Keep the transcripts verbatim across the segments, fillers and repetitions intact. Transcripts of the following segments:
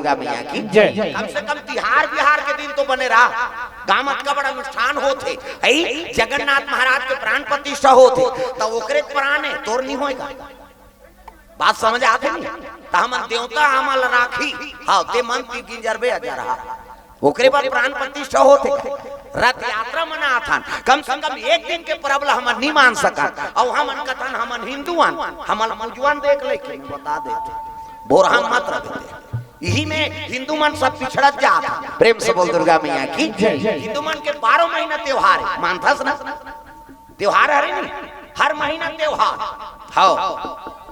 दुर्गा मैया की जय। कम से कम तिहार बिहार के दिन तो बने रहा, गांव म अतका बड़ा अनुष्ठान होत हे, अई जगन्नाथ महाराज के प्राण प्रतिष्ठा होत हे, त ओकरे प्राण हे, तोर नहीं होएगा। बात समझ आथे नहीं? त हमन देवता हमन ला राखी, हाँ, ते मन ती गिंजरबे अजरहा। ओकरे बाद प्राण प्रतिष्ठा होत हे। रथ यात्रा मनाथन, कम से कम एक दिन के परब ला हमन नहीं मान सकन। अउ हमन कथन हमन हिंदू अन, हमन पूजवन देख ले के बता देते, बोरहा मत रख दे। इही में हिंदू मन सब पिछड़त जात हे। प्रेम से बोल दुर्गा मैया की जय। हिंदू मन के बारह महीना त्योहार हे, मानथस ना? त्योहार हरे नहीं, हर महीना त्योहार। हव,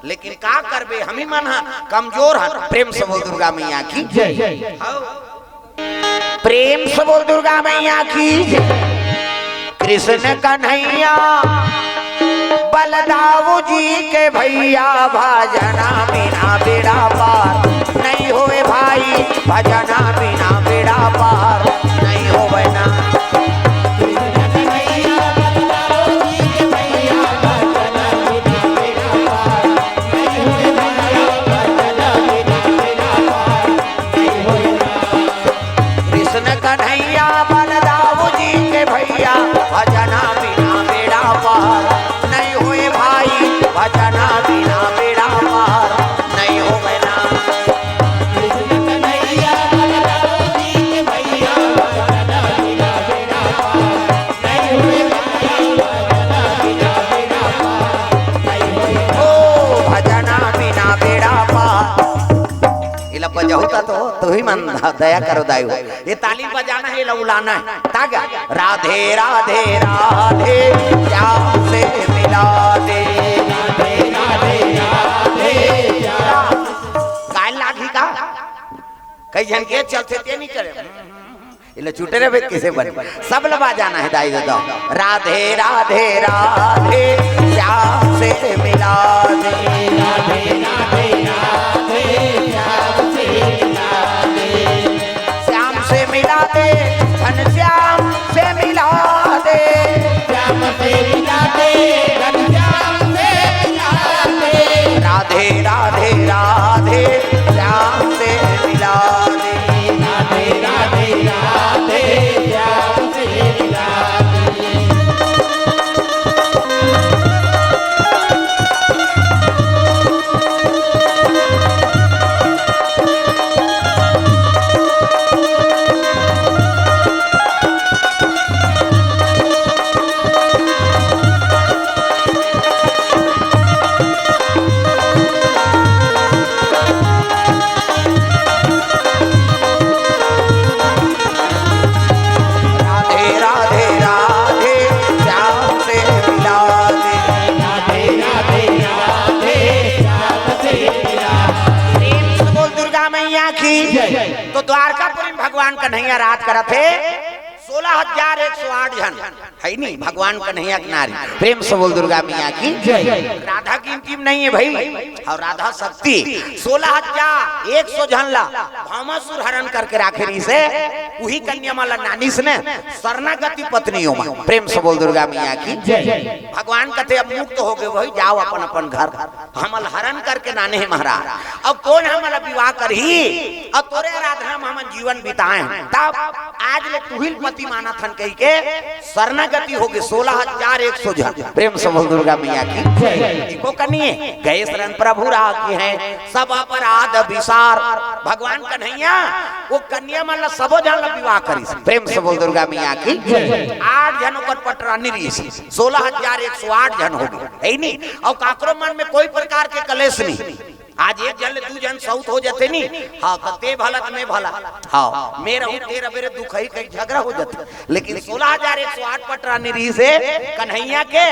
लेकिन का करबे, हम ही मन ह कमजोर हन। प्रेम से बोल दुर्गा मैया की जय। हव। प्रेम से बोल दुर्गा मैया की जय। कृष्ण कन्हैया बलदाऊ जी के भैया, भजना बिना बेड़ा पार नहीं होए भाई, भजना बिना बेड़ा पार नहीं होए ना। कृष्ण कन्हैया बलदाऊ जी के भैया, भजना बिना बेड़ा पार नहीं होए भाई, भजना बिना बेड़ा पार नहीं होए ना। कृष्ण कन्हैया बलदाऊ जी के भैया, भजना बिना बेड़ा पार नहीं होए भाई, भजना बिना बेड़ा पार नहीं होए ना। ओ भजना बिना बेड़ा पार। इला बजाहू ता तो, तू ही मन दया करो दाई हो। ये ताली बजाना हे, इला उलाना हे। तागा। राधे, राधे, राधे, श्याम से मिला दे। राधे, राधे, राधे, श्याम। गाय लागी का? कई झन के चलथे ते नहीं करे। इला छूटे रहे, कैसे बने? सब ला बजाना हे, दाई ददा। राधे, राधे, राधे, श्याम से मिला दे। राधे, राधे, राधे, श्याम से मिला दे। श्याम से मिला दे, घनश्याम से मिला दे। श्याम से मिला दे, घनश्याम से मिला दे। राधे, राधे, राधे, श्याम से मिला दे। राधे, राधे, राधे, श्याम से मिला दे। राधे, राधे, राधे, श्याम से मिला दे। राधे, राधे, राधे, श्याम से मिला दे। प्रेम से बोल दुर्गा मैया की जय। तो द्वारकापुरी में भगवान कन्हैया राज करत हे, सोलह हजार एक सौ आठ झन। हे नहीं, भगवान कन्हैया के नारी। प्रेम से बोल दुर्गा मैया की जय। राधा गिनती में नहीं हे भाई, अउ राधा शक्ति। सोलह हजार एक सौ झन ला भामासुर हरण करके राखे रहिस हे, उही कन्या मन ला नानिस ने शरणागति पत्नी ओमा। प्रेम से बोल दुर्गा मैया की जय। भगवान कथे अब मुक्त हो गे, वही जाव अपन अपन घर। हमन ला हरण करके नाने हे महाराज, अब कोन हमन ला विवाह करही? अब तोरे आराधना में हमन जीवन बिताए हन, तब आज ले तुहिल पति मानत हन कहिके शरणागति हो गे सोलह हजार एक सौ झन। प्रेम से बोल दुर्गा मैया की जय। एको कनिये गए शरण प्रभु राखिहैं, सब अपराध बिसार। भगवान कन्हैया वो कन्या मन ला सबो झन ला विवाह करिस। प्रेम से बोल दुर्गा मैया की जय। आठ झन ओकर पटरानी रहिस, सोलह हजार एक सौ आठ झन हो गे, हे नहीं? अउ काकरो मन में कोई प्रकार के कलेश नहीं। आज एक झन ले दू झन सऊत हो जाथे नहीं, हाँ, त ते भला त मैं भला, हाँ, मैं रहूं ते रबे रे दुखही कहीं झगड़ा हो जाथे, लेकिन सोलह हजार एक सौ आठ पटरानी रहिस हे कन्हैया के,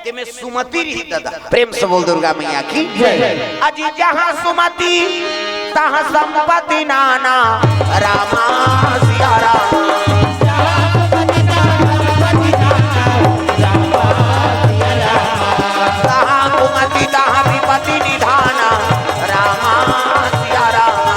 ते में सुमति रहिस ददा। प्रेम से बोल दुर्गा मैया की जय। अजी जहाँ सुमति तहाँ संपत्ति नाना, रामा सिया राम। तहाँ कुमति तहाँ विपति निधाना, रामा सिया रामा।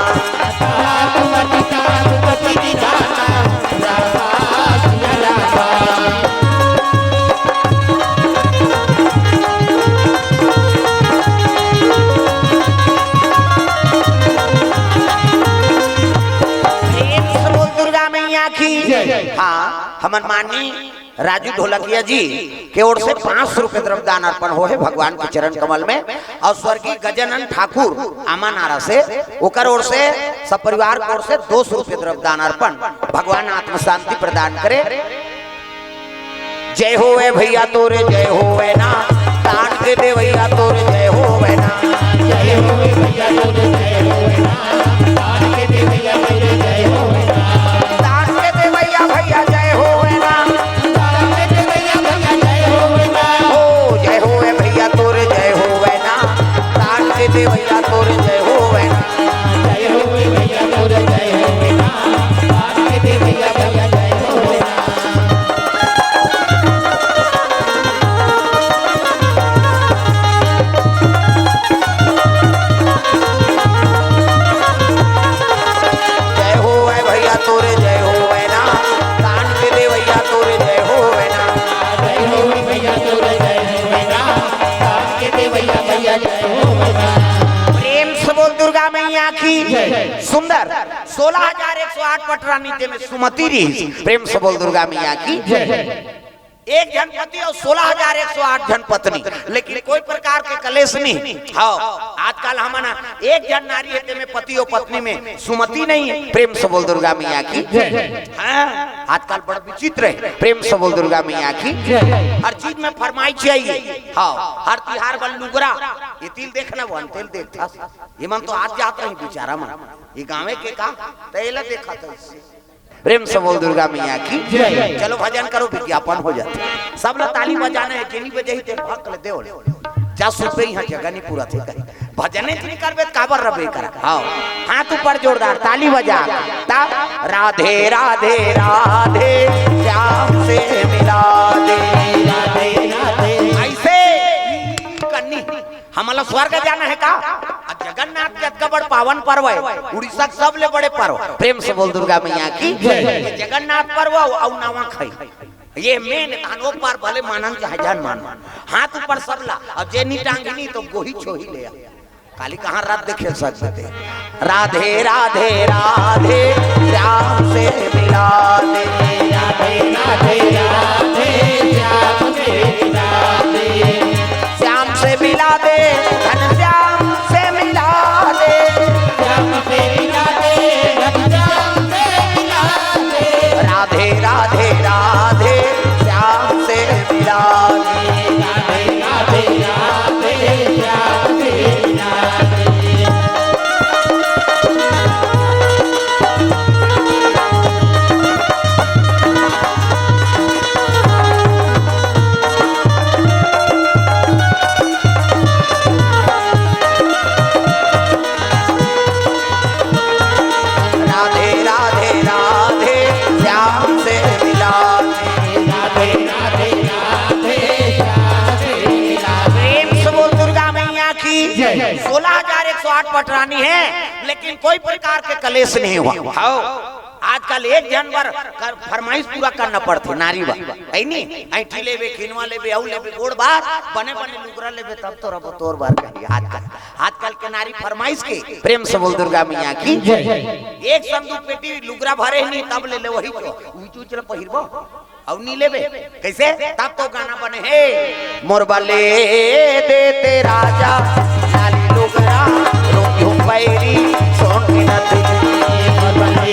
की। हाँ, हमर माननीय राजू ढोलकिया जी के ओर से पाँच सौ रुपये द्रव्य दान अर्पण हो हे भगवान के चरण कमल में। और स्वर्गीय गजानन ठाकुर आमानारा से, ओकर ओर से, सब परिवार के ओर से दो सौ रुपये द्रव्य दान अर्पण। भगवान आत्म शांति प्रदान करे। जय होवे भैया तोरे, जय होवे ना। दान के देवैया तोरे, जय होवे ना। जय होवे भैया तोरे, जय होवे ना। दान के देवैया तोरे, जय होवे ना। दान के देवैया भैया, जय होवे ना। दान के देवैया भैया, जय होवे ना। ओ, जय होवे भैया तोरे, जय होवे ना। दान के देवैया तोरे, जय होवे ना। जय होवे भैया तोरे, जय होवे ना। दान के देवैया भैया, जय होवे ना। जय होवे भैया तोरे, जय होवे ना। दान के देवैया तोरे, जय होवे ना। जय होवे भैया तोरे, जय होवे ना। दान के देवैया भैया, जय होवे ना। प्रेम से बोल दुर्गा मैया की। जय। सुंदर। सोलह हजार एक सौ आठ पटरानी, जेमे सुमति रहिस। प्रेम से बोल दुर्गा मैया की। जय। एक झन पति और सोलह हजार एक सौ आठ झन पत्नी, लेकिन कोई प्रकार के कलेश नहीं। हाँ, आजकल हमन एक झन नारी हे, तेमे पति और पत्नी में सुमति नहीं हे। प्रेम से बोल दुर्गा मैया की। जय। हाँ, आजकल बड़ा विचित्र हे। प्रेम से बोल दुर्गा मैया की। जय। हर चीज में फरमाइश चाहिए। हाँ, हर तिहार बर लुगरा, ये तिल देखना, वो तेल देखता, ये मन तो आज जात रही बेचारा मन, ये गाँवे के का, तो एला देखा था इससे। प्रेम से बोल दुर्गा मैया की। जय। चलो भजन करो, विज्ञापन हो जाथे। सब ला ताली बजाना हे, जेनी बजाही ते भक ले देव। जा सुबह यहाँ जगह नहीं पूरा थे कहीं। भजने नहीं करबे त काबर रबे करा। हाँ। हाथ ऊपर जोरदार, ताली बजा। तब राधे राधे राधे, श्याम से मिला दे। राधे राधे। ऐसे करनी। हमला स्वर्ग जाना हे का? अब जगन्नाथ के अतका बड़ पावन पर्व हे, उड़ीसा के सबले बड़े पर्व। प्रेम से बोल दुर्गा मैया की। जय। ये जगन्नाथ पर्व अउ नवा खाई, ये मेन धान ओ पार भले मानन चाहे जान मान। हाथ ऊपर सबला, अब जे नी टांगी नी तो गोही छोही ले आ। काली कहाँ रात देखे सकते। राधे राधे राधे, श्याम से मिला दे। राधे राधे राधे, श्याम से मिला दे। श्याम से मिला दे, घनश्याम से मिला दे। श्याम से मिला दे, घनश्याम से मिला दे। राधे राधे राधे, श्याम से मिला दे। राधे राधे राधे, श्याम से मिला दे। राधे राधे राधे, श्याम से मिला दे। राधे राधे राधे, श्याम से मिला दे। प्रेम से बोल दुर्गा मैया की। जय। सोलह हजार एक सौ आठ पटरानी हे, लेकिन कोई प्रकार के कलेश नहीं हुआ। हाँ। आजकल एक झन बर कर, फरमाइश पूरा करना पड़थे, नारी बर। हे नी? ऐंठी लेबे, खिनवा लेबे, अउ लेबे, गोड़ बार, बने बने लुगरा लेबे, तब तो रबो तोर बर कही। आजकल, आजकल के नारी फरमाइश के। प्रेम से बोल दुर्गा मैया की। जय। एक संदूक पेटी लुगरा भरे नी, तब ले ले वही तो। उही चूच ल पहिरबो, अउ नी लेबे। कैसे? तब तो गाना बने हे। मोर बर ले देते राजा, लाली लुगरा, रूंग झूंग पैरी, सोन के नथनी। मोर बर ले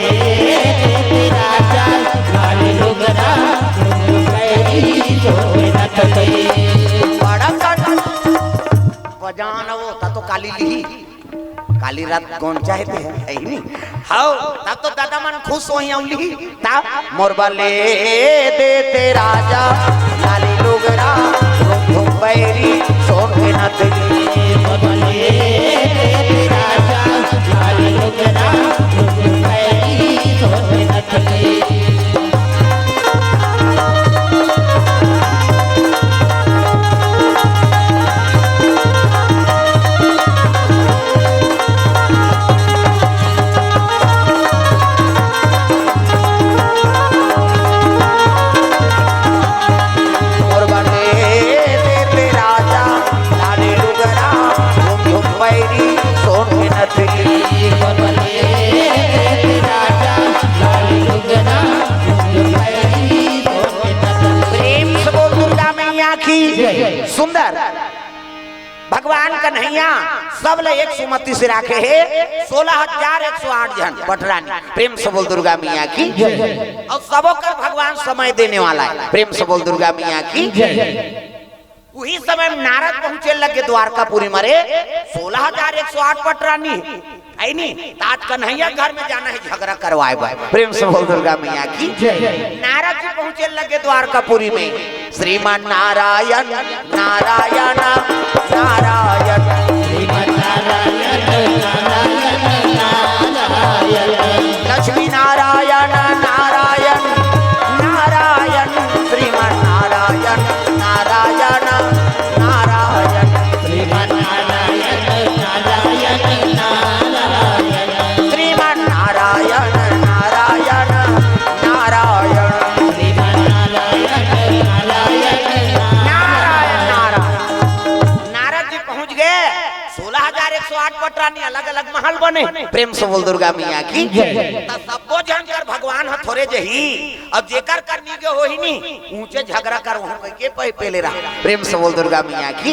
देते राजा, लाली लुगरा, रूंग झूंग पैरी, सोन के नथनी। बड़ा कन बजान वो, ता तो काली लिही। काली रात कौन चाहते हैं, हे नी? हव, तब तो दादा मन खुश होही, अउ लिही। तब मोर बर ले देते राजा, लाली लुगरा, रूंग झूंग पैरी, सोन के नथनी। मोर बर ले देते राजा, लाली लुगरा, रूंग झूंग पैरी, सोन के नथनी। मोर बर ले देते राजा, लाली लुगरा, रूंग झूंग सुंदर। भगवान कन्हैया सब ल एक सुमति से राखे हे, सोलह हजार एक सौ आठ झन पटरानी। प्रेम से बोल दुर्गा मैया की। अउ सबो कर भगवान समय देने वाला हे। प्रेम से बोल दुर्गा मैया की। उही समय म नारद पहुंचे लगे द्वारकापुरी म, अरे, सोलह हजार एक सौ आठ पटरानी हे, हे नी? त आज कन्हैया घर म जाना हे झगरा करवाय बर। प्रेम से बोल दुर्गा मैया की। नारद जी पहुंचे लगे द्वारकापुरी म, श्रीमन नारायण नारायण नारायण, श्रीमन नारायण नारायण नारायण, लक्ष्मी नारायण नारायण नारायण, श्रीमन नारायण नारायण नारायण, श्रीमन नारायण नारायण नारायण, श्रीमन नारायण नारायण नारायण, श्रीमन नारायण नारायण नारायण नारायण। नारद जी पहुंच गए, सोलह हजार एक सौ आठ पटरानी, अलग-अलग महल बने। प्रेम से बोल दुर्गा मैया की। त सब्बो झन कर भगवान ह थोरे जही, अब जेकर कर नी गे होही नी, ऊंचे झगरा कर वहां कहिके पै-, पेले रहा। प्रेम से बोल दुर्गा मैया की।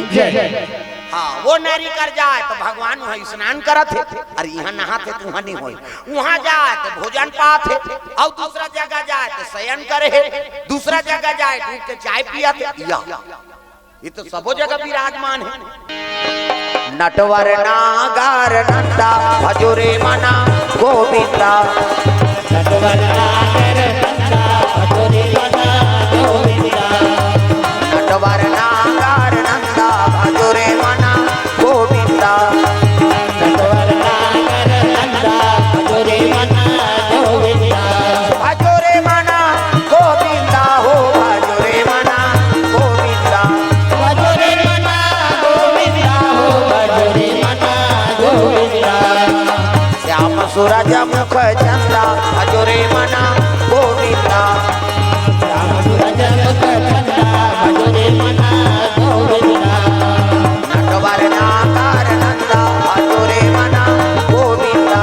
हाँ, वो नारी कर जाय त भगवान वहां स्नान करत हे, अउ इहां नहात हे त उहां नी होय। उहां जाय त भोजन पात हे, अउ दूसरा जगह जाय त शयन करे हे, दूसरा जगह जाय त उठ के चाय पियत हे। या, ये तो सबो जगह विराजमान हे। नटवर नागर नंदा भजो रे मना गोविंदा। नटवर नागर नंदा भजो रे मना गोविंदा। नटवर नागर नंदा भजो रे मना गोविंदा। नटवर नागर नंदा भजो रे मना गोविंदा। भजो रे मना गोविंदा हो, भजो रे मना गोविंदा। भजो रे मना गोविंदा हो, भजो रे मना गोविंदा। श्याम सूरज मुख चंदा भजो रे मना गोविंदा। श्याम सूरज मुख चंदा भजो रे मना गोविंदा। नटवर नागर नंदा भजो रे मना गोविंदा।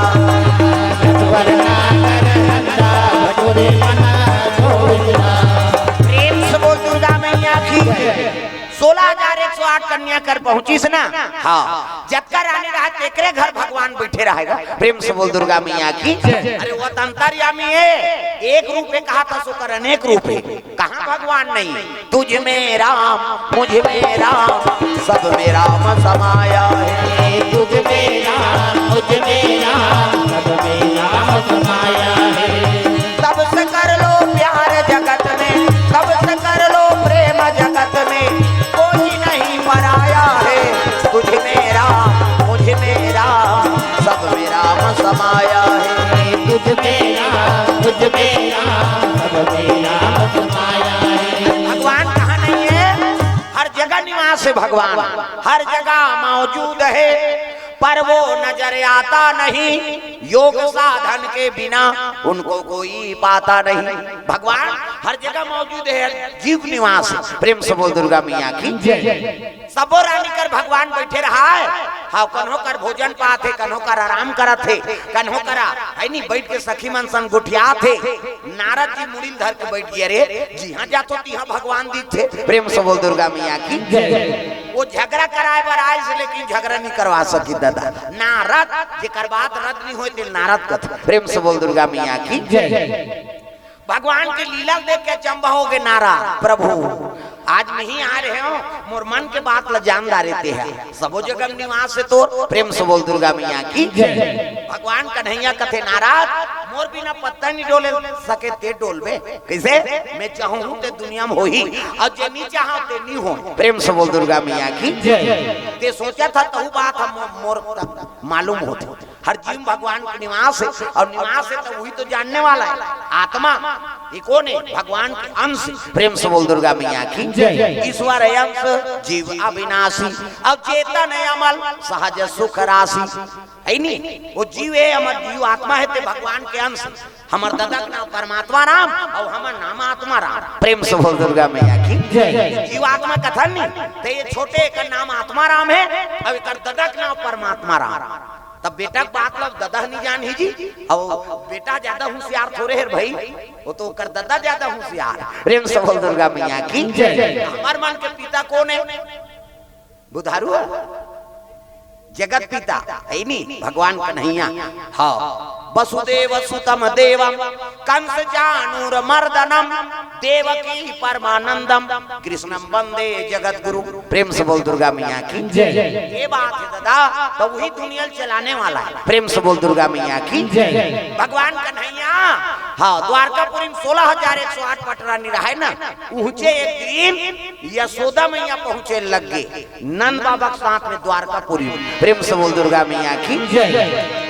नटवर नागर नंदा भजो रे मना गोविंदा। प्रेम से बोल दुर्गा मैया की। सोलह हजार एक सौ आठ कन्या कर पहुंचिस ना। हाँ, जतका रानी रहा तेकरे घर भगवान बैठे रहेगा। प्रेम से बोल दुर्गा मैया की। अरे वो त अंतर्यामी हे, एक रूप हे, कहा त ओकर अनेक रूप हे। कहाँ भगवान नहीं? तुझ में राम, मुझ में राम, सब में राम समाया है। तुझ में राम, मुझ में राम, सब में राम समाया है। सबसे कर लो प्यार जगत में, सबसे कर लो प्रेम जगत में, कोई नहीं पराया है। तुझ में राम, मुझ में राम, सब में राम समाया है। तुझ में राम, मुझ में राम, सब में राम समाया है। भगवान कहाँ नहीं है? हर जगह निवास है भगवान, हर जगह मौजूद है, पर वो नजर आता नहीं। योग साधन के बिना उनको कोई पाता नहीं। भगवान हर जगह मौजूद है, जीव निवास है। प्रेम से बोल दुर्गा मैया की। सबो रानी कर भगवान बैठे रहा है। हाँ, कन्हो कर भोजन पात हे, कन्हो कर आराम करत हे, कन्हो करा, हे नी, बैठ के सखी मन संग गोठियात हे। नारद जी मुड़ी ल धर के बैठ गे, अरे, जिहां जाथो तिहां भगवान दिखथे। प्रेम से बोल दुर्गा मैया की। वो झगरा कराय बर आय से, लेकिन झगरा नहीं करवा सकी दादा। नारद, जेकर बात रद नहीं होय, ते नारद कथे। प्रेम से बोल दुर्गा मैया की। भगवान के लीला देख के अचंभा हो गे नारद, प्रभु, आज मैं ही आ रहे हो, मोर मन के बात ल जान डारे ते ह। सबो जगह निवास है तोर। प्रेम से बोल दुर्गा मैया की। भगवान कन्हैया कथे, नारद, मोर बिना पत्ता नहीं डोले सके, ते डोलबे कैसे? मैं चाहूं ते दुनिया में होही, अउ जे नहीं चाहूं ते नहीं हो। प्रेम से बोल दुर्गा मैया की। ते सोचा था तहू बात हम मोर तक मालूम होथे। हर जीव भगवान के निवास है, अउ निवास है त उही तो जानने वाला है। आत्मा ये कौन है? भगवान के अंश। प्रेम से बोल दुर्गा मैया की। ईश्वर अंश, जीव अविनाशी, अउ चेतन है अमल, सहज सुख राशि। हे नी? वो जीव है, हमर जीव आत्मा है, ते भगवान के अंश। हमर ददा के नाम परमात्मा राम, अउ हमर नाम आत्मा राम। प्रेम से बोल दुर्गा मैया की। जीव आत्मा कथन नी, ते ये छोटे एकर नाम आत्मा राम है, अउ एकर ददा के नाम परमात्मा राम। तब बेटा के बात ला ददा नहीं जानही जी, अउ बेटा ज्यादा होशियार थोरे हे भाई, वो तो ओकर ददा ज्यादा होशियार। प्रेम से बोल दुर्गा मैया की। हमर मन के पिता कौन है? बुधारू हे, जगत पिता हे नी, भगवान कन्हैया। हाँ, वसुदेव सुतम देवम कंस चाणूर मर्दनम देवकी परमानंदम कृष्णम वंदे जगत गुरु। प्रेम से बोल दुर्गा मैया की जय। ये बात हे दादा, तो वही दुनिया चलाने वाला हे। प्रेम से बोल दुर्गा मैया की जय। भगवान कन्हैया, हाँ, द्वारकापुरी में सोलह हजार एक सौ आठ पटरानी रहे ना, ऊंचे एक दिन यशोदा मैया पहुंचे लग गे नंद बाबा के साथ में द्वारकापुरी। प्रेम से बोल दुर्गा मैया की जय।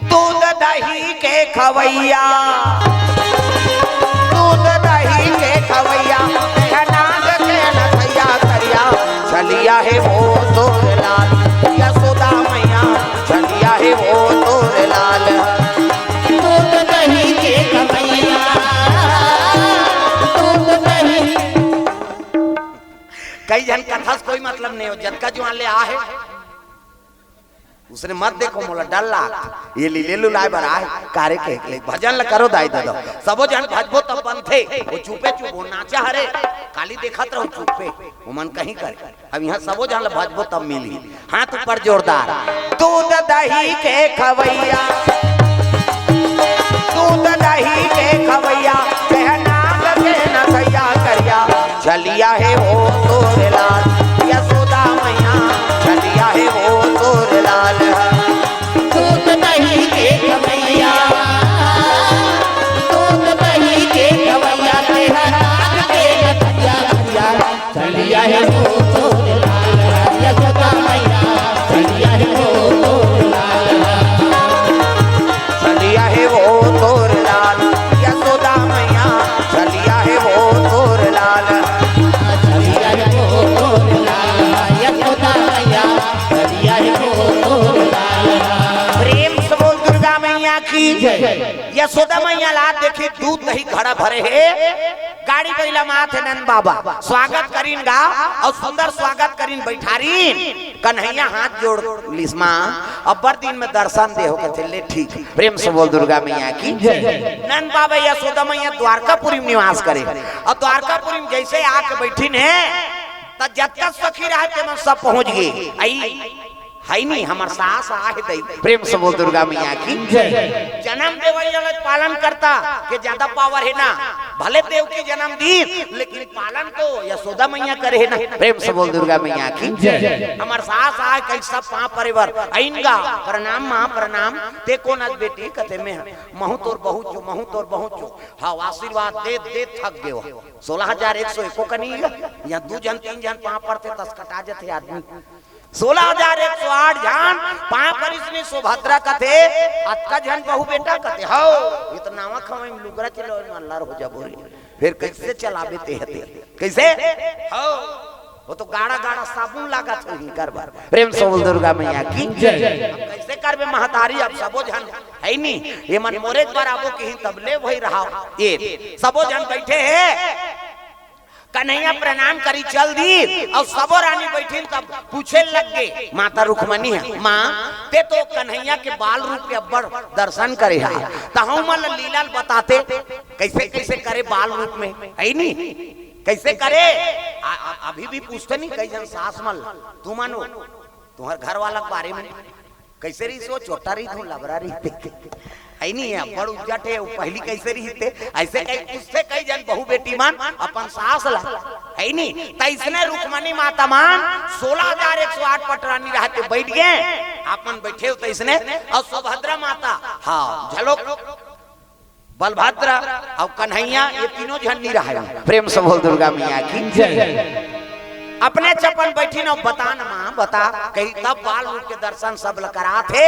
दूध दही के खवैया, दूध दही के खवैया, नाग के नथैया करिया, छलिया हे वो तोर लाल, यशोदा मैया, छलिया हे वो तोर लाल। दूध दही के खवैया, दूध दही। कई झन कथस कोई मतलब नहीं हो, जतका जुआन ले आहे, उसने मत देखो, मोला डर लाग। ये लीले लुलाए बर आए, कारे के एकले भजन ल करो दाई ददा। सबो झन भजबो तब बनथे, वो चुपे चुप, वो नाचा हरे, काली देखत रहो चुपे, वो मन कहीं करे। अब यहाँ सबो झन ल भजबो तब मिली। हाथ ऊपर जोरदार। दूध दही के खवैया, दूध दही के खवैया, कह नाग के नथैया करिया, छलिया हे वो तोर लाल, यशोदा मैया, छलिया हे वो तोर लाल। दूध दही के खवैया, दूध दही के खवैया, कह नाग के नथैया करिया, छलिया हे वो तोर लाल, यशोदा मैया, छलिया हे वो तोर लाल। छलिया हे वो तोर लाल, यशोदा मैया, छलिया हे वो तोर लाल। छलिया हे वो तोर लाल, यशोदा मैया, छलिया हे वो तोर लाल। प्रेम से बोल दुर्गा मैया की जय। यशोदा मैया ला देखी दूध दही घड़ा भरे हे, गाड़ी बइला म आथे नंद बाबा, स्वागत करिन गा अउ सुंदर स्वागत करिन, बइठारिन। कन्हैया हाथ जोड़ लिस, माँ, अब्बड़ दिन में दर्शन दे हो, कथे, ले ठीक। प्रेम से बोल दुर्गा मैया की जय। नंद बाबा यशोदा मैया द्वारकापुरी में निवास करे, अउ द्वारकापुरी में जइसे आके बइठिन हे, त जतका सखी रहे तेमन सब पहुंच गे। अई हे नी, हमर सास आहे दई। प्रेम से बोल दुर्गा मैया की जय। जनम देवइया ल पालन करता के ज्यादा पावर हे ना, भले देवकी जनम दीस, लेकिन पालन तो यशोदा मैया करे हे ना। प्रेम से बोल दुर्गा मैया की जय। हमर सास आहे कई सब पाँव परे बर अइन गा, प्रणाम माँ प्रणाम। ते कोन अस बेटी, कथे में महूँ तोर बहू चो, महूँ तोर बहू चो। हाँ, आशीर्वाद दे दे थक गेव। सोलह हजार एक सौ एको कनी या दू झन तीन झन पाँव परथे तस कटा जथे आदमी। सोलह हजार एक सौ आठ झन पाँव परिस नी सुभद्रा कथे, अतका झन बहू बेटा कथे, हव, ये तो नावा खवई में लुगरा चिलो में अल्लार हो जाबो रे। फिर कइसे चलाबे ते हते? कइसे? हव, वो तो गाड़ा गाड़ा साबुन लागत हो हिंकर बर। प्रेम से बोल दुर्गा मैया की जय। अब कइसे करबे महतारी, अब सबो झन हे नी, ये मन मोरे बर आबो किहिन तब ले वही रहा। ये सबो झन बइठे हे, कन्हैया प्रणाम करी चल दीस, अउ सबो रानी बइठिन तब पूछे लग गे, माता रुक्मणी हे, माँ, ते तो कन्हैया के बाल रूप के अब्बड़ दर्शन करे हा, तहूँ मन ल लीला ल बताते, कइसे कइसे करे बाल रूप में, हे नी? कइसे करे? आ, आ, अभी भी पूछते नी कई झन सास मन ल, तुमन हो, तुम्हर घर वाला के बारे में कइसे रहिस वो, छोटा रहिस वो, लबरा रहिस ते? हे नी, अब्बड़ उज्जट हे, वो पहिली कइसे रहिस ते? अइसे कई, उससे कई झन बहू बेटी मन अपन सास ला, हे नी? त अइसने रुक्मणी माता मन सोलह हजार एक सौ आठ पटरानी रहिथे बइठ गे, आप मन बइठे हो त अइसने, अउ सुभद्रा माता, हाँ, झलो बलभद्र अउ कन्हैया ये तीनों झन नी रहे। प्रेम से बोल दुर्गा मैया की जय। अपने चपन बइठिन अउ बता न माँ, बता, कही तब बाल रूप के दर्शन सब ल करात हे,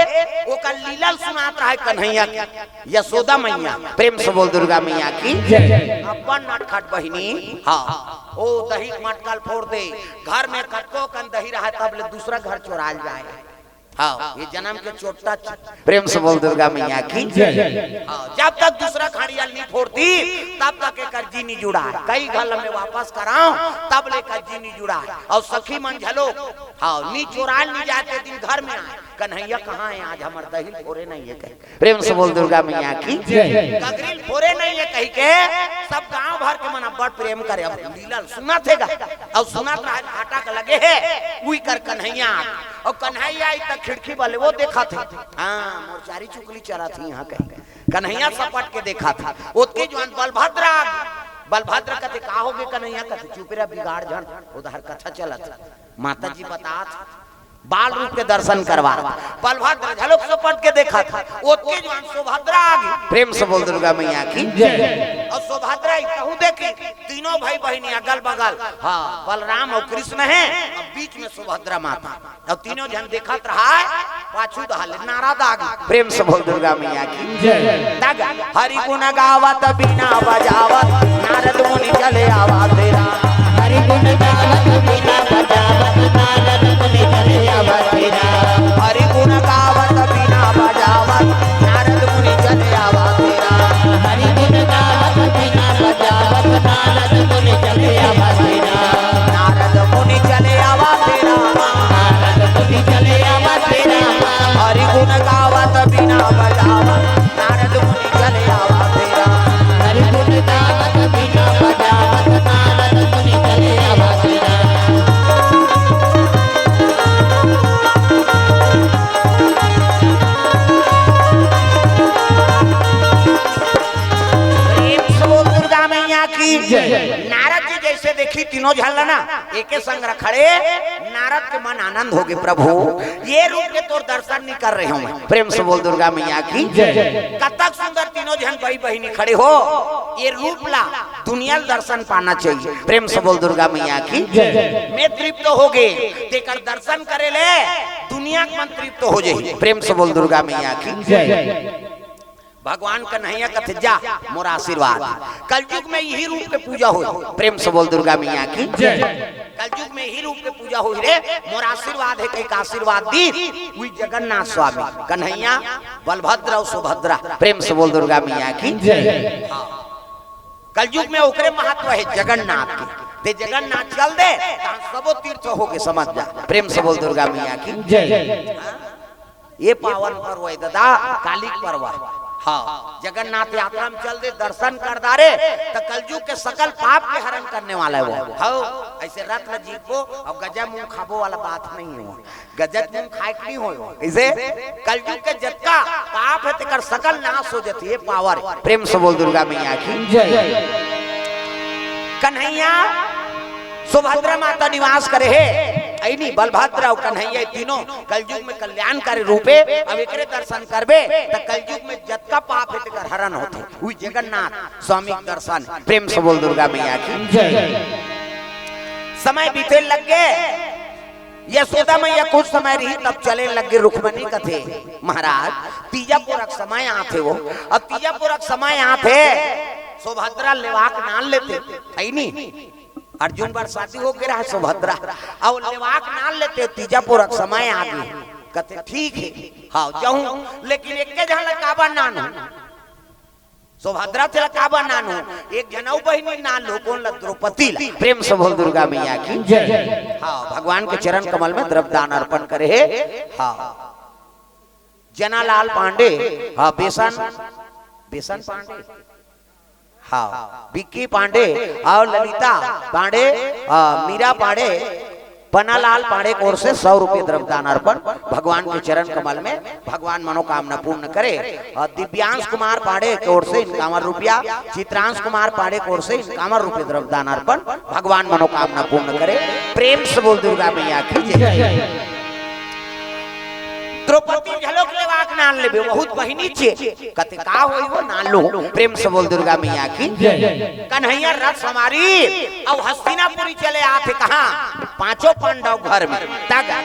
ओकर लीला ल सुनात रहे कन्हैया के, यशोदा मैया। प्रेम से बोल दुर्गा मैया की जय। अब्बड़ नटखट बहिनी, हाँ, ओ दही के मटका ल फोर दे, घर में कतको कन दही रहे तब ले दूसरा घर चोराल जाए। हाँ, ये जनम के चोट्टा च-, प्रेम से बोल दुर्गा मैया की जय। हाँ, जब तक दूसरा खाड़िया ल नी फोर दीस, तब तक एकर जी नी जुड़ाय। कई घर ल में वापस कराओ, तब ले एकर जी नी जुड़ाय। अउ सखी मन झलो, हाँ, नी चोराय ल नी जाय ते दिन घर में आय। कन्हैया कहाँ हे आज, हमर दही ल फोरे नइ हे कहि। प्रेम से बोल दुर्गा मैया की। जय। गगरी ल फोरे नइ हे कहिके सब गांव भर के मन अब्बड़ प्रेम करे। अब लीला ल सुनत हे गा, अउ सुनत रहे, फाटक लगे हे, उही कर कन्हैया आगे। अउ कन्हैया आई त खिड़की वाले वो देखत हे, हाँ, मोर चारी चुकली चरत हे इहाँ कहि। कन्हैया सपट के देखत हे, ओतके जुवान बलभद्र आगे। बलभद्र कथे, "का होगे कन्हैया?" कथे, "चुप रह, बिगाड़ झन, उधर कथा चलत हे।" माता जी बतात, बाल रूप के दर्शन करवा। बलभद्र घलोक सपट के देखत हे, ओतके जुवान सुभद्रा आगे। प्रेम से बोल दुर्गा मैया की। जय। अउ सुभद्रा ई कहूँ देखी, तीनों भाई बहिनी अगल बगल, हाँ, बलराम अउ कृष्ण हे, अउ बीच में सुभद्रा माता। अउ तीनों झन देखत रहा, पाछू डहर ले नारद आगे। प्रेम से बोल दुर्गा मैया की। जय। तग हरि गुण गावत बीना बजावत नारद मुनि चले आवा तेरा। हरि गुण गावत बीना बजावत नारद मुनि चले आवा तेरा। हरि गुण गावत बीना बजावत नारद मुनि चले आवा तेरा। हरि गुण गावत बीना बजावत नारद मुनि चले आवा तेरा। नारद मुनि चले आवा तेरा। नारद मुनि चले आवा तेरा। हरि गुण गावत बीना बजावत नारद मुनि चले आवा तेरा। हरि गुण गावत बीना बजावत नारद मुनि चले आवा तेरा। प्रेम से बोल दुर्गा मैया की। जय। नारद जी जइसे देखी तीनों झन ला ना, एके संग रखड़े, नारद के मन आनंद होगे, "प्रभु, ये रूप के तोर दर्शन नइ करे रहेंव मैं।" प्रेम से बोल दुर्गा मैया की। जय। कतक सुंदर तीनों झन बहिनी खड़े हो, ये रूप ला दुनिया ल दर्शन पाना चाहिए। प्रेम से बोल दुर्गा मैया की। जय। मैं तृप्त होगे, तेकर दर्शन करे ले दुनिया के मन तृप्त हो जाही। प्रेम से बोल दुर्गा मैया की। जय। भगवान कन्हैया कथे, "जा, मोर आशीर्वाद।" कलयुग में इही रूप के पूजा होही। प्रेम से बोल दुर्गा मैया की। जय। कलयुग में इही रूप के पूजा होही रे, मोर आशीर्वाद हे कहिके आशीर्वाद दीस उही जगन्नाथ स्वामी, कन्हैया, बलभद्र अउ सुभद्रा। प्रेम से बोल दुर्गा मैया की। जय। हाँ। कलयुग में ओकरे महत्व हे जगन्नाथ के। ते जगन्नाथ चल दे, तहाँ सबो तीर्थ होगे, समझ जा। प्रेम से बोल दुर्गा मैया की। जय। हाँ? ये पावन पर्व हे दादा, काली पर्व। हाँ, जगन्नाथ यात्रा में चल दे, दर्शन कर डारे, त कलयुग के सकल पाप के हरण करने वाला हे वो। हाँ, अइसे रथ ल जीतबो अउ गजा मूंग खाबो वाला बात नइ हे वो। गजा मूंग खाय के नइ होय वो। कइसे? कलयुग के जतका पाप हे, तेकर सकल नाश हो जाथे, ये पावर। प्रेम से बोल दुर्गा मैया की। जय। कन्हैया सुभद्रा माता निवास करे हे, अइनी बलभद्र अउ कन्हैया तीनों कलयुग में कल्याणकारी रूप हे। अब एकरे दर्शन करबे त कलयुग में जतका पाप हे तेकर हरण होथे। उही जगन्नाथ स्वामी के दर्शन। प्रेम से बोल दुर्गा मैया की। जय। समय बीते लग गे, यशोदा मैया कुछ समय रही तब चले लग गे। रुक्मणी कथे, "महाराज, तीजा पुरख समय आथे वो, अब तीजा पुरख समय आथे, सुभद्रा लेवाक नान लेते, अइनी?" अर्जुन बर शादी होगे रहा सुभद्रा, अउ लेवाक नान लेते, तीजा पुरख समय आगे। कथे, "ठीक हे, हाँ, जाहूं, लेकिन एके झन ला काबर नानहूं? सुभद्रा तेला काबर नानहूं? एक झन अउ बहिनी नान लूं।" कोन ला? द्रौपदी ला। प्रेम से बोल दुर्गा मैया की। जय। हाँ, भगवान के चरण कमल में द्रव्य दान अर्पण करे हे। हाँ, जनालाल पांडे, हाँ, बेसन, बेसन पांडे, हाँ, विक्की पांडे अउ ललिता पांडे, हाँ, मीरा पांडे, पन्नालाल पांडे के ओर से सौ रुपये द्रव्य दान अर्पण भगवान के चरण कमल में, भगवान मनोकामना पूर्ण करे। अउ दिव्यांश कुमार पांडे के ओर से इक्यावन रुपया, चित्रांश कुमार पांडे के ओर से इक्यावन रुपये द्रव्य दान अर्पण, भगवान मनोकामना पूर्ण करे। प्रेम से बोल दुर्गा मैया की जय। द्रौपदी घलोक लेवाक नान लेबे, बहुत बहिनी चे। कथे, "का होही वो, नान लूं।" प्रेम से बोल दुर्गा मैया की। जय। कन्हैया रथ संवारी अउ हस्तिनापुरी चले आथे। कहाँ? पांचों पांडव घर में। तग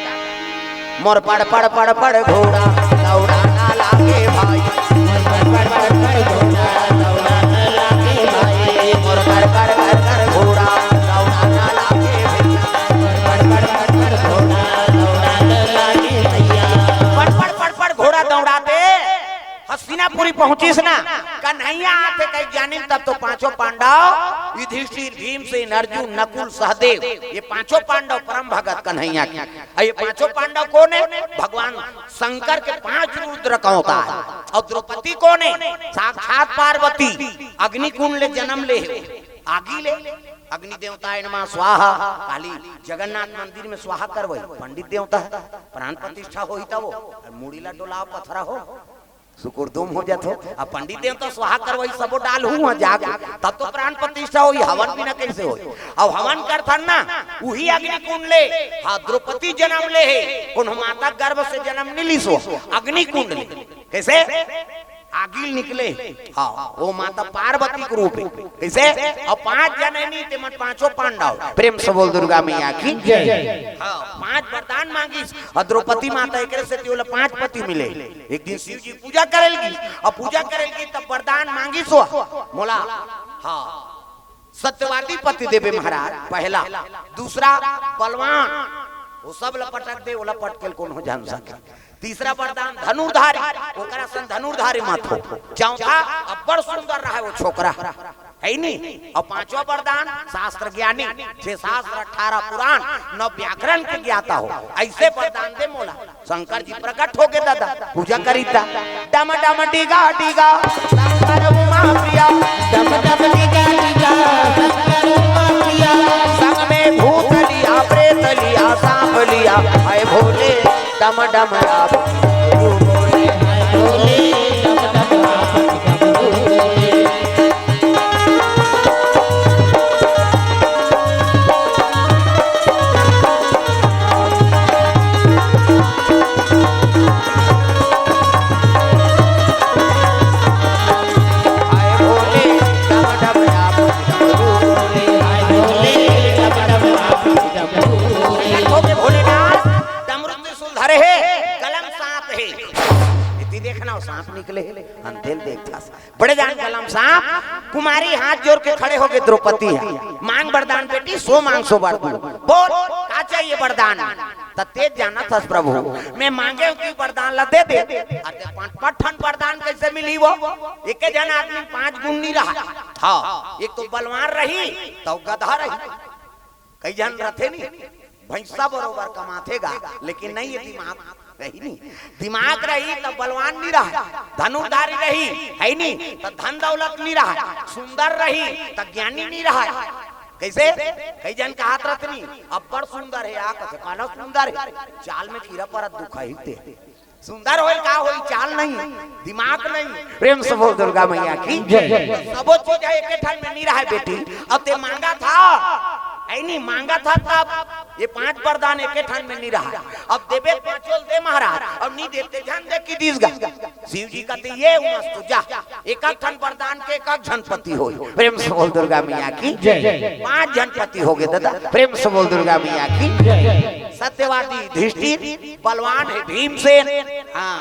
मोर पड़ पड़ पड़ पड़ घोड़ा दौड़ा ना लागे भाई। मोर पड़ पड़ पड़ पड़ घोड़ा दौड़ा ना लागे भाई। मोर पड़ पड़ पड़ पड़ घोड़ा दौड़ा ना लागे भैया। मोर पड़ पड़ पड़ पड़ घोड़ा दौड़ा ना लागे भैया। पड़ पड़ पड़ पड़ घोड़ा दौड़ाते हस्तिनापुरी पहुंचिस ना, कन्हैया आथे कहि जानिन, तब तो पांचों पांडव, युधिष्ठिर, भीमसेन, अर्जुन, नकुल, सहदेव, ये पांचों पांडव परम भगत कन्हैया के। अउ ये पांचों पांडव कोन हे? भगवान शंकर के पांच रुद्र के अवतार। अउ द्रौपदी कोन हे? साक्षात पार्वती, अग्नि कुंड ले जनम ले हे, आगी ले। अग्नि देवता हे, नमः स्वाहा। काली जगन्नाथ मंदिर में स्वाहा करवई, पंडित देवता हे, प्राण प्रतिष्ठा होही तब वो, अउ मुड़ी ला डोलाव पथरा हो, सुकुरदुम हो जात हो। अब पंडित देवता स्वाहा करवई, सबो डालहू वहां जाके, तब तो प्राण प्रतिष्ठा होही, हवन बिना कैसे होही? अब हवन करथन ना, उही अग्नि कुंड ले, हाँ, द्रौपदी जनम ले हे, कोनो माता गर्भ से जनम नहीं लिस हो, अग्नि कुंड ले। कैसे? आगी ले निकले। हाँ, वो माता पार्वती के रूप हे। कैसे? अउ पांच जने नहीं, ते मन पांचों पांडव। प्रेम से बोल दुर्गा मैया की। जय। हाँ, पांच वरदान मांगिस अउ द्रौपदी माता, एकरे सेती ओला पांच पति मिले। एक दिन शिव जी पूजा करे लगी, अउ पूजा करे लगी तब वरदान मांगिस हो, मोला, हाँ, सत्यवादी पति देबे महाराज, पहला। दूसरा, बलवान, वो सब ला पटक दे, ओला पटके ल कोनो झन सके। तीसरा वरदान, धनुर्धारी, ओकरा सन धनुर्धारी मत हो। चौथा, अब्बड़ सुंदर रहे वो छोकरा, हे नी? अउ पांचवा वरदान, शास्त्र ज्ञानी, छह शास्त्र, अठारह पुराण, नौ व्याकरण के ज्ञाता हो, ऐसे वरदान दे मोला। शंकर जी प्रकट होगे दादा, पूजा करिता। डम डम डिगा डिगा, शंकर उमा प्रिया। डम डम डिगा डिगा, शंकर उमा प्रिया। संग में भूत लिया, प्रेत लिया, सांप लिया, हे भोले। डम डम राम। हाय भोले, डम डम राम। हाय भोले, डम डम राम। हो गे भोलेनाथ, डमरू त्रिशूल धरे हे, गला म सांप हे। एती देखना, वो सांप निकले हे, अंधेल देखता। बड़े जान गला म सांप। कुमारी हाथ जोर के खड़े होगे, द्रौपदी हे, मांग वरदान बेटी, सो मांग सो वर दूं। बोल, का चाहिए वरदान? त तें जानत हस प्रभु, मैं मांगे हूं कि वरदान ला दे दे। अरे पांच पांच ठन वरदान कैसे मिली वो? एके जन आदमी पांच गुण नहीं रहा। हाँ, एक तो बलवान रही, तो गधा रही। कई झन रथे नी, भैंसा बरोबर कमाथे गा, लेकिन नहीं, ये दिमाग रही नी। दिमाग रही त बलवान नहीं रहा, धनुर्धारी रही, हे नी, त धन दौलत नहीं रहा, सुंदर रही त ज्ञानी नहीं रहा। कैसे? कई झन कहत रथे नी, अब्बड़ सुंदर हे, आ कथे, काला सुंदर हे, चाल में कीरा परत दुखाही ते। सुंदर होय का होय, चाल नहीं, दिमाग नहीं। प्रेम से बोल दुर्गा मैया की। जय। सबो चीज हे एके ठन में नहीं रहा बेटी। अब तें मांगत हस, हे नी, मांगत हस तब ये पांच वरदान एके ठन में नहीं रहा। अब देबे पांचों ल दे महाराज, अब नहीं देते झन दे कि दिस गा। शिव जी कथे, ये मस्त, जा, एक एक ठन वरदान के एक एक झन पति होय। प्रेम से बोल दुर्गा मैया की। जय। पांच झन पति होगे दादा। प्रेम से बोल दुर्गा मैया की। जय। सत्यवादी युधिष्ठिर, बलवान हे भीमसेन। हाँ,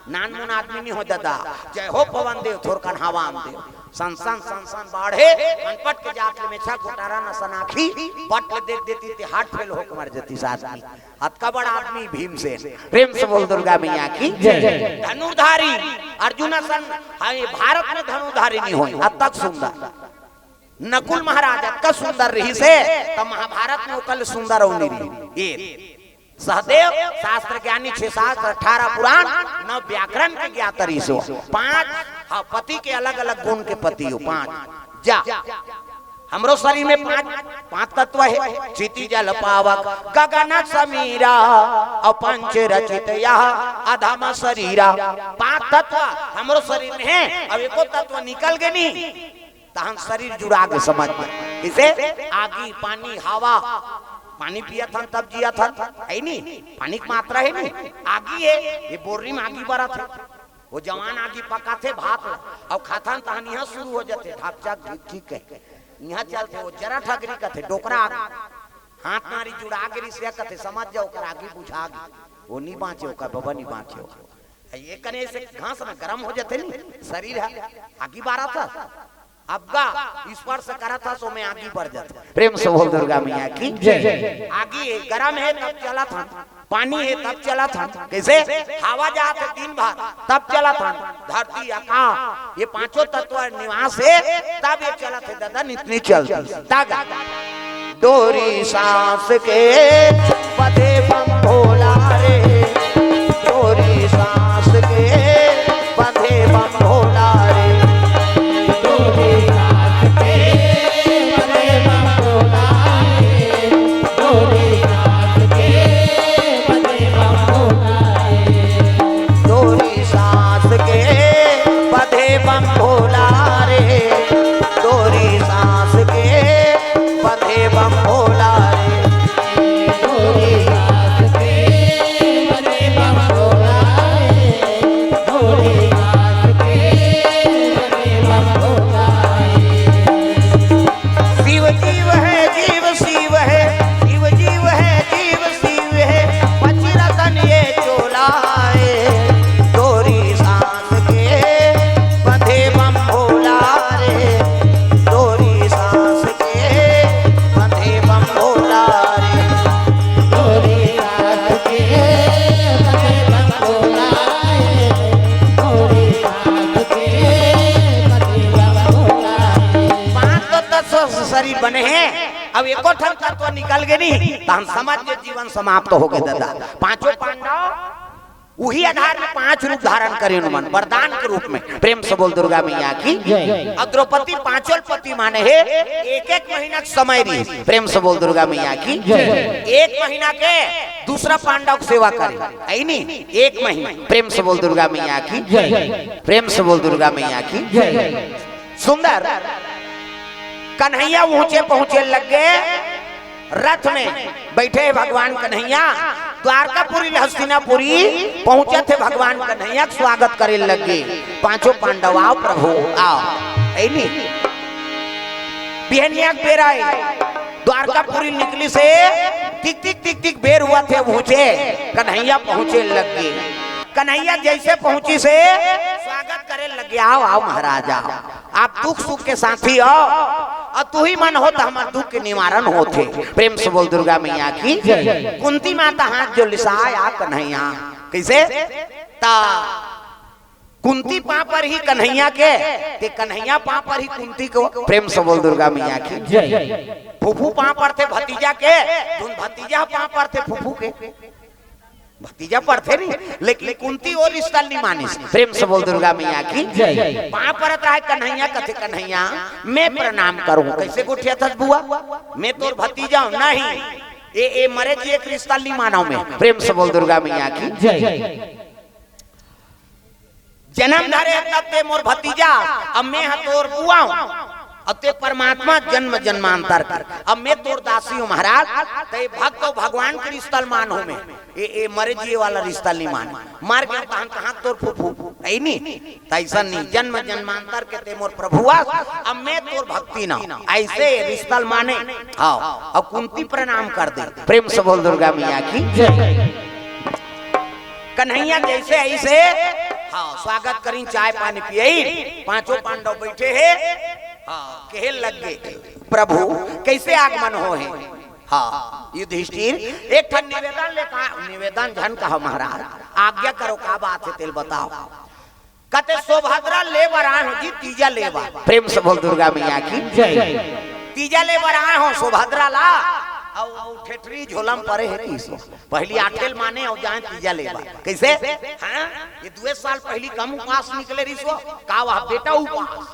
नानमुन आदमी नहीं हो दादा। जय हो पवन देव, थोरकन हवा म देव। सन सन, सन सन बाढ़े, अनपट के जात ले मेछा, गोटारन असन आँखी, पट ले देख देती ते heart fail होके मर जातिस आदमी। अतका बड़ा आदमी भीमसेन। प्रेम से बोल दुर्गा मैया की। जय। धनुर्धारी, अर्जुन असन, हाँ, ये भारत में धनुर्धारी नहीं होय, अतक सुंदर। नकुल महाराज अतका सुंदर रहिस हे, त महाभारत में ओकर ले सुंदर अउ नहीं रही। ये सहदेव शास्त्र ज्ञानी, छह शास्त्र, अठारह पुराण, नौ व्याकरण के ज्ञाता रहिस हो। पांच, हाँ, पति के अलग-अलग गुण के पति हो, पांच। जा, हमरो शरीर में पांच, पांच तत्व हे, क्षिति जल पावक गगन समीरा, अउ पंच रचित यह अधम शरीरा। पांच तत्व हमरो शरीर में हे, अब एको तत्व निकल गे नी, तहन शरीर जुड़ा गे समझ में। इसे आगी, पानी, हवा, पानी पियत हन तब जियत हन, हे नी? पानी के मात्रा हे नी? आगी हे, ये बोर्री में आगी बरत हे। वो जवान आगी पकाथे भात ला, अउ खाथन तहन इहाँ शुरू हो जाथे, ढकचक ढिक ढिक कहे। इहाँ चलथे, वो जरा ठगरी कथे, डोकरा आगी। हाथ नारी जुड़ा गे रिहिस कथे, समझ जाओ, ओकर आगी बुझा गे। वो नी बाँचे, ओकर बबा नी बाँचे, ओकर। ये कने से घास में गरम हो जाथे नी, शरीर ह आगी बारत ह। अबगा स्पर्श करत ह, सो में आगी बर जाथे। प्रेम से बोल दुर्गा मैया की जय। आगी गरम हे तब जलत ह, पानी हे तब चलत हन। कइसे? हवा जात हे दिन भर तब चलत हन। धरती, आकाश, ये पांचों तत्व निवास हे तब ये चलत हे। ददा, नित नित चलत हे। तब डोरी सांस के बंधे बम भोला रे, डोरी सांस के बंधे बम भोला रे। डोरी सांस के बंधे बम भोला रे, डोरी सांस के बंधे बम भोला रे। डोरी सांस के बंधे बम भोला रे, डोरी सांस के बंधे बम भोला रे। डोरी सांस के बंधे बम भोला रे, डोरी सांस के बंधे बम भोला रे। शिव जीव है, जीव शिव है, शिव जीव है, जीव शिव है, पचरतन ये चोला है। डोरी सांस के बंधे बम भोला रे, डोरी सांस के बंधे बम भोला रे। डोरी सांस के बंधे बम भोला रे, डोरी सांस के बंधे बम भोला रे। पांच तो तत्व से शरीर बने हे, अब एको ठन तत्व निकल गे नहीं, तहन समझ के जीवन समाप्त हो गे ददा। पांचों पांडव उही आधार में पांच रूप धारण करे उन मन, वरदान के रूप में। प्रेम से बोल दुर्गा मैया की। जय। अब द्रौपदी पांचों पति माने हे, एक एक महीना के समय रही। प्रेम से बोल दुर्गा मैया की। जय। एक महीना के दूसरा पांडव के सेवा करे, ऐ नी? एक महीना। प्रेम से बोल दुर्गा मैया की। जय। प्रेम से बोल दुर्गा मैया की। जय। सुंदर कन्हैया ऊंचे पहुंचे लग गे। रथ में बैठे भगवान कन्हैया, द्वारकापुरी ले हस्तिनापुरी पहुंचत हे भगवान कन्हैया के स्वागत करे लग गे। पांचों पांडव, "आओ प्रभु, आओ।" ऐ नी? बिहनिया के बेरा हे, द्वारकापुरी निकलिस हे, टिक टिक टिक टिक बेर होवत हे, पहुंचे, कन्हैया पहुंचे लग गे। कन्हैया जइसे पहुंचिस हे, स्वागत करे लग गे, "आओ, आओ महाराज, आओ।" आप दुख सुख के साथी हो, अउ तुही मन हो त हमर दुख के निवारण होथे। प्रेम से बोल दुर्गा मैया की। जय। कुंती माता हाथ जोलिस हे, "आ कन्हैया।" कइसे? त कुंती पांव परही कन्हैया के, ते कन्हैया पांव परही कुंती के। प्रेम से बोल दुर्गा मैया की। जय। फूफू पांव परथे भतीजा के, धुन भतीजा पांव परथे फूफू के। भतीजा परथे नहीं, लेकिन कुंती ओ रिश्ता ल नहीं मानिस। प्रेम से बोल दुर्गा मैया की। जय। पांव परत हे कन्हैया, कथे, "कन्हैया, मैं प्रणाम करूं।" कइसे गोठियाथस बुआ? "मैं तोर भतीजा हंव।" "नहीं, ए, ए मरे जी एक रिश्ता ल नहीं मानंव मैं।" प्रेम से बोल दुर्गा मैया की। जय। जनम धरे तब ते मोर भतीजा, अब मैं ह तोर बुआ हंव। अब ते परमात्मा जन्म जन्मांतर के, अब मैं तोर दासी हंव महाराज। ते भक्त अउ भगवान के रिश्ता ल मानहूं मैं, ए, ए मरे जिए वाला रिश्ता ल नहीं मानंव। मर गेंव तहन कहां तोर फूफू, ऐ नी? त अइसन नहीं, जन्म जन्मांतर के ते मोर प्रभु अस, अब मैं तोर भक्तिन हंव, अइसे रिश्ता ल माने। हां, अउ कुंती प्रणाम कर दे। प्रेम से बोल दुर्गा मैया की। जय। कन्हैया जइसे अइसे, हां, स्वागत करिन, चाय पानी पियइन, पांचों पांडव बइठे हे, हां, कहे लग गे, "प्रभु, कइसे आगमन होहे?" हां, युधिष्ठिर, एक ठन निवेदन ले कहा, निवेदन झन कहा महाराज, आज्ञा करो, का बात हे तेला बताओ। कथे, "सुभद्रा ले बर आए हंव जी, तीजा ले बर।" प्रेम से बोल दुर्गा मैया की। जय। "तीजा ले बर आए हंव सुभद्रा ला।" अउ, अउ ठेठरी झोला म परे हे कहिस। पहिली आठे ल माने अउ जाए तीजा ले बर। कइसे? हां? ये दुए साल पहिली कम उपास निकले रिहिस वो। का वह बेटा उपास?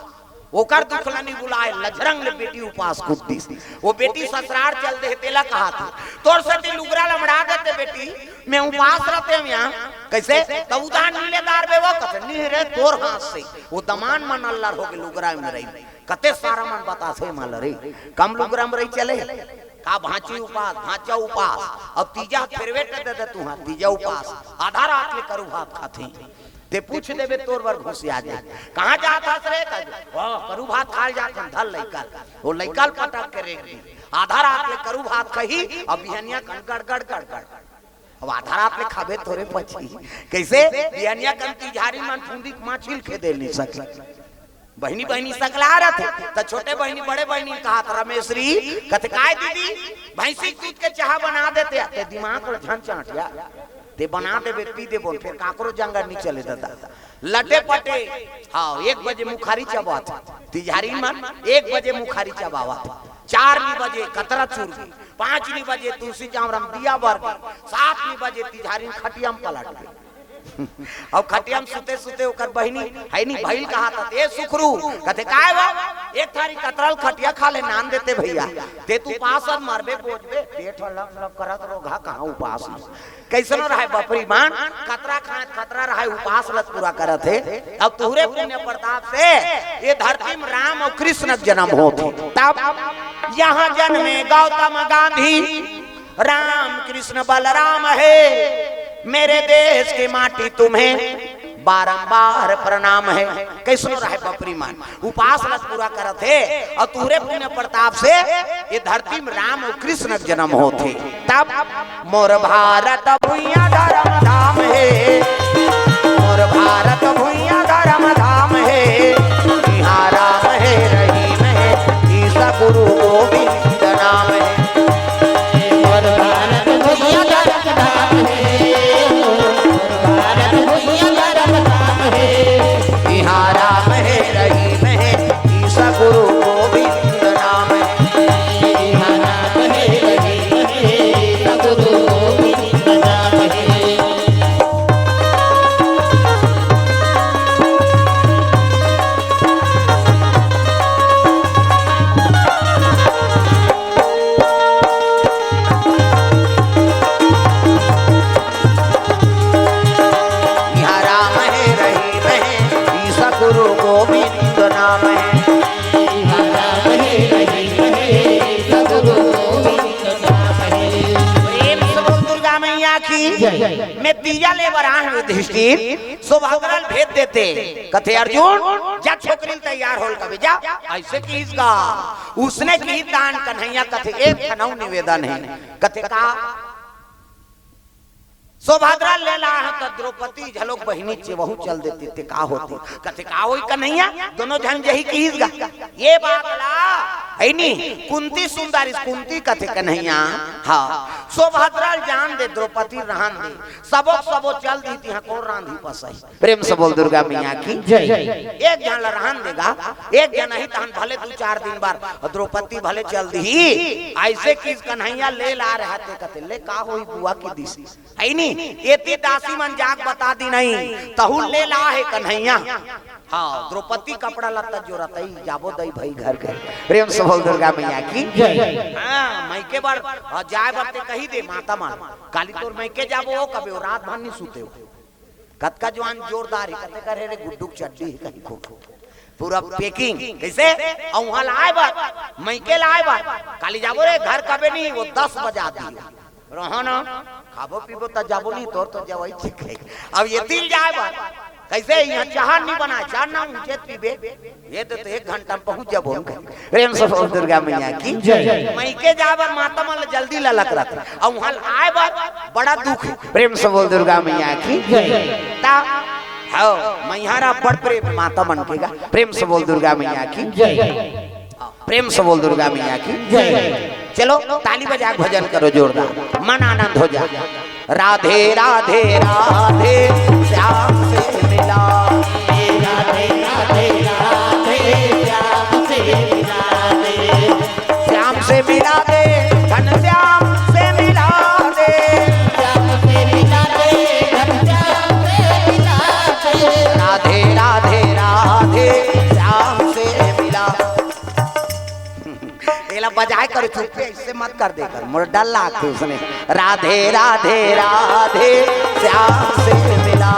ओकर दुख ल नहीं भुलाय, लझरंग ले बेटी उपास कूद दिस। वो बेटी ससुरार चल दे, तेला कहाथे, "तोर सेती लुगरा ल मड़ा देते बेटी, मैं उपास रहतेंव इहां।" कइसे? "त उधार नी ले डारबे वो?" कथे, "नी रे, तोर हाथ से।" वो दमान मन अल्लर होगे लुगरा म रही। कते सारा मन बताथे मला रे, कम लुगरा म रही चले। का भांची उपास, भांचा उपास, अब तीजा फेरवे के दे दे तुहां, तीजा उपास, आधा रात ले करू भात खाथे। ते पूछ देबे तोर बर घुसिया जाय। "कहां जात हस रे?" कह, "ओ, करू भात खाय जात हन, धर लइका ल।" वो लइका ल पटक के रेख दी। आधा रात ले करू भात खही, अब बिहनिया कन गड़गड़ गड़गड़। अब आधा रात ले खाबे थोरे पची। कइसे? बिहनिया कन तिझारी मन फूंदी के माछी ल खेदे ल नहीं सके। बहिनी बहिनी सकला रथे, त छोटे बहिनी बड़े बहिनी कहाथे, "रमेश्वरी," कथे, "काय दीदी?" "भैंसी के दूध के चाहा बना देते।" ते दिमाग ल झन चांटिया, ते बना देबे, पी देबो, फेर काकरो जंगल नी चले दादा। लटे पटे, हाँ, एक बजे मुखारी चबावत, तिजहारी मन एक बजे मुखारी चबावत, चार नी बजे कतरा चुरगी, पाँच नी बजे तुलसी चावरम दिया बर, सात नी बजे तिजहारी खटिया म पलट गे। अब खटिया म सुते सुते ओकर बहिनी है नी भइल कहाथे, "ए सुखरू," कथे, "काय बा?" "एक थारी कतरल खटिया खा ले, नान देते भैया।" "ते तू उपास अस मरबे बोजबे, पेट ह लप लप करत, रोगहा कहाँ उपास में।" कइसनो रहय बपरी मन, कतरा खात कतरा रहय, उपास ल पूरा करत हे। अब तुहरे पुण्य प्रताप से ये धरती म राम अउ कृष्ण के जनम होत हे। तब यहाँ जनमे गौतम गांधी, राम कृष्ण बलराम हे, मेरे देश के माटी तुम्हें बारंबार प्रणाम हे। कइसनो रहय बपरी मन, उपास ल पूरा करत हे, अउ तुहरे पुण्य प्रताप से ये धरती म राम अउ कृष्ण के जनम होत हे। तब मोर भारत भुइयां धर्म धाम हे, मोर भारत भुइयां धर्म धाम हे, इहाँ राम हे रहीम हे, ईसा गुरु गोविंद नाम हे। मोर भारत भुइयां धर्म धाम हे, मोर भारत भुइयां धर्म धाम हे, इहाँ राम हे रहीम हे, ईसा गुरु गोविंद नाम हे। इहाँ राम हे रहीम हे, ईसा गुरु गोविंद नाम हे। इहाँ राम हे रहीम हे, ईसा गुरु गोविंद नाम हे। इहाँ राम हे रहीम हे, ईसा गुरु गोविंद नाम हे। प्रेम से बोल दुर्गा मैया की। जय। मैं तीजा ले बर आए हंव युधिष्ठिर, सुभद्रा ल भेज देते। कथे, "अर्जुन, जा छोकरी ल तैयार होल कबे, जा।" अइसे किहिस गा। उसने किहिस दान कन्हैया कथे, "एक ठन अउ निवेदन हे।" कथे, "का?" "सुभद्रा ल ले ला हंव त द्रौपदी घलोक बहिनी चेवहू चल देते, ते का होते?" कथे, "का होही कन्हैया, दोनों झन जही किहिस गा।" ये बात ला, है नी, कुंती सुन डारिस, कुंती कथे, "कन्हैया, हाँ, सुभद्रा ल जान दे, द्रौपदी रहन दे, सबो सबो चल दिही, तिहाँ कोन रांधही पसही।" प्रेम से बोल दुर्गा मैया की। जय। एक झन ला रहन दे गा, एक झन ही तहन भले दू चार दिन बर द्रौपदी भले चल दिही, अइसे किहिस कन्हैया ले ला रहा ते कथे, "ले का होही बुआ की दिस।" है नी, एती दासी मन जाके बता दिस नहीं, "तहू ले ला हे कन्हैया।" हाँ, द्रौपदी कपड़ा लत्ता जोरत हे, जाबो दई भाई घर के। प्रेम से बोल दुर्गा मैया की। जय। हाँ, मइके बर, हाँ, जाय बर ते कहि दे माता मन। काली तोर मइके जाबो, ओ कबे ओ रात भर नी सुते ओ। कतका जवान जोरदार हे, कथे करे रे गुड्डू के चड्डी हे कहीं को। पूरा packing, कइसे? अउ उहाँ लाय बर, मइके लाय बर। काली जाबो रे, घर कबे नी, ओ दस बजा दिही। रहो ना, खाबो पीबो त जाबो नी, तोर तो जवाई ठीक हे। अब एती ल जाय बर, कइसे? इहाँ चाहा नी बनाय, चाहा ना ऊँचे पीबे। ये तो, तो एक घंटा म पहुँच जाबो हम कहीं। प्रेम से बोल दुर्गा मैया की। जय। मइके जाय बर माता मन ल जल्दी ललक रथे, अउ उहाँ आय बर बड़ा दुख हे। प्रेम से बोल दुर्गा मैया की। जय। ता, हव, मइहाँ ला बड़ प्रेम माता मन के गा। प्रेम से बोल दुर्गा मैया की। जय। प्रेम से बोल दुर्गा मैया की। जय। चलो, ताली बजा के भजन करो जोरदार, मन आनंद हो जा। राधे राधे राधे, श्याम से मिला। राधे राधे राधे, श्याम से मिला दे। श्याम से मिला दे, घनश्याम से मिला दे। श्याम से मिला दे, घनश्याम से मिला दे। राधे राधे राधे, श्याम से मिला। एला बजाय कर चुप्पे, अइसे मत कर दे कर, मोर डर लागथे उसने। राधे राधे राधे, श्याम से मिला।